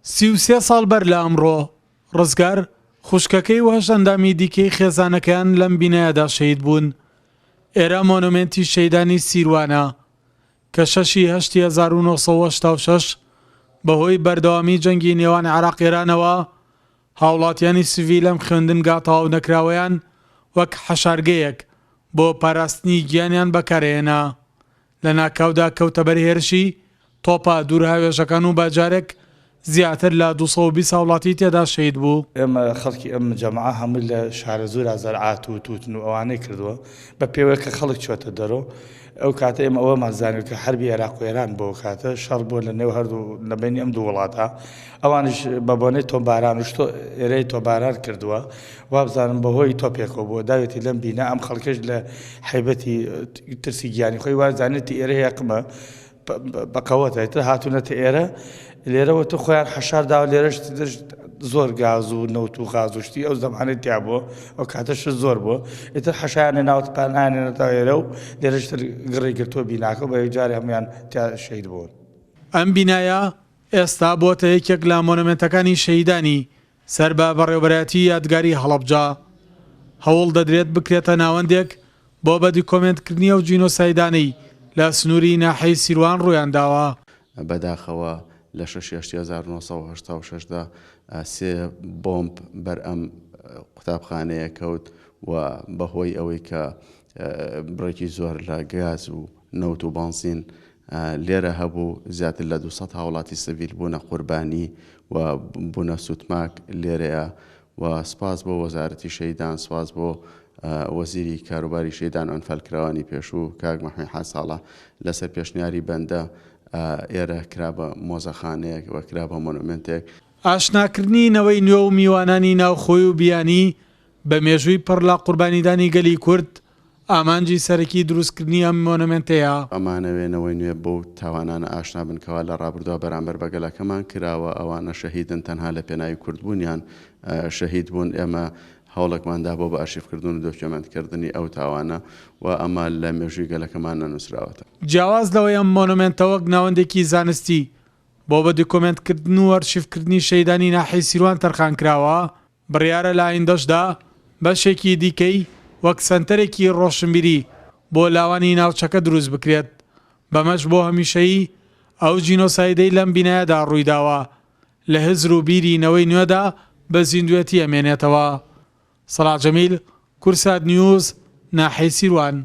33 ساڵ بەر لە ئەمڕۆ، ڕزگار، خوشکەکەی و هەشت ئەندامی دیکەی خێزانەکەیان لەم بینایەدا شەهید بوون. ئێرە مۆنۆمێنتی شەهیدانی سیروانە، کە شەشی هەشتی 1986 بەهۆی بەردەوامی جەنگی نێوان عێراق ئێرانەوە هاوڵاتیانی سڤیل ئەم خوێندنگا تەواو نەکراوەیان وەک حەشارگەیەک بۆ پاراستنی گیانیان بەکارهێنا، لەناکاودا کەوتە بەر هێرشی تۆپە دوورهاوێژەکان و بە جارێک زیاتر لە 220 هاوڵاتی تێدا شەهید بوو. ئێمە خەڵکی ئەم جەماعە هەمووی لە شارەزوورا زەرعات و تووتن و ئەوانەی کردووە بە پێوەی کە خەڵک چۆتە دەرۆ ئەو کاتە ئێمە ئەوەمان زانیوە کە حەربی ئێراق و ئێران بۆ کاتە شەڕ بووە لە نێو هەردوو لە بەینی ئەم دوو وڵاتە ئەوانیش بە بۆنەی تۆپباران و شتۆ ئێرەی تۆپباران کردووە وابزانم بەهۆی تۆپێکەوە بووە داوێتی لەم بینا ئەم خەڵکەش لە حەیبەتی ترسی گیانی خۆی وا زانێتی ئێرە هێقمە بەقەوەتە ئیتر هاتوونەتە ئێرە لێرەوە تر خۆیان حەشار داوە لێرەش زۆر گاز و نەوت و غاز و شتی ئەو زەمانەی تیا بووە ئەو کاتەش زۆر بووە ئیتر حەشایان ناوت پانایانێنەتەوە ئێرە و لێرەش تر گڕی گرتووە بیناکە بە یەکجاری هەموویان تیا شەهید بوون. ئەم بینایە ئێستا بۆتە یەکێک لە مۆنۆمێنتەکانی شەهیدانی سەر بە بەڕێوەبەرایەتی یادگاری هەڵەبجە. هەوڵ دەدرێت بکرێتە ناوەندێک بۆ بە دیکۆمێنتکردنی ئەو جینۆسایدانەی لە سنووری ناحیەی سیروان ڕوویانداوە. بەداخەوە لە شەشی هەشتی 1986 دا سێ بۆمب بەر ئەم قوتابخانەیە کەوت و بەهۆی ئەوەی کە بڕێکی زۆر لە گاز و نەوت و بەنزین لێرە هەبوو، زیاتر لە 200 هاوڵاتی سڤیل بوونە قوربانی و بوونە سوتماک لێرەیە و سپاس بۆ وەزارەتی شەهیدان، سپاس بۆ وەزیری کاروباری شەهیدان و ئەنفالکراوانی پێشوو کاک مەحوی حاج ساڵح لەسەر پێشنیاری بەندە ئێرە کرا بە مۆزەخانەیەک و کرا بە مۆنۆمێنتێک. ئاشناکردنی نەوەی نوێ و میوانانی ناوخۆی و بیانی بە مێژووی پڕ لە قوربانیدانی گەلی کورد، ئامانجی سەرەکی دروستکردنی ئەم مۆنۆمێنتەیە. ئەمانەوێ نەوەی نوێ بەو تاوانانە ئاشنا بن کەوا لە ڕابردووا بەرامبەر بە گەلەکەمان کراوە، ئەوانە شەهیدن تەنها لە پێناوی کوردبوونیان شەهید بوون، ئێمە هەوڵێکمان دا بۆ بە ئەرشیفکردن و دۆکیۆمێنتکردنی ئەو تاوانە و ئەمە لە مێژووی گەلەکەمان نەنووسراوەتە. جیاواز لەوەی ئەم مۆنۆمێنتە وەک ناوەندێکی زانستی بۆ بە دیکۆمێنتکردن و ئەرشیفکردنی شەهیدانی ناحیەی سیروان تەرخانکراوە، بڕیارە لە ئایندەشدا بەشێکی دیکەی وەک سەنتەرێکی ڕۆشنبیری بۆ لاوانی ناوچەکە دروست بکرێت، بەمەش بۆ هەمیشەیی ئەو جینۆسایدەی لەم بینایەدا ڕوویداوە لە هزر و بیری نەوەی نوێدا بە زیندوێتی ئەمێنێتەوە. سەڵاح جەمیل، کوردسات نیوز، ناحیەی سیروان.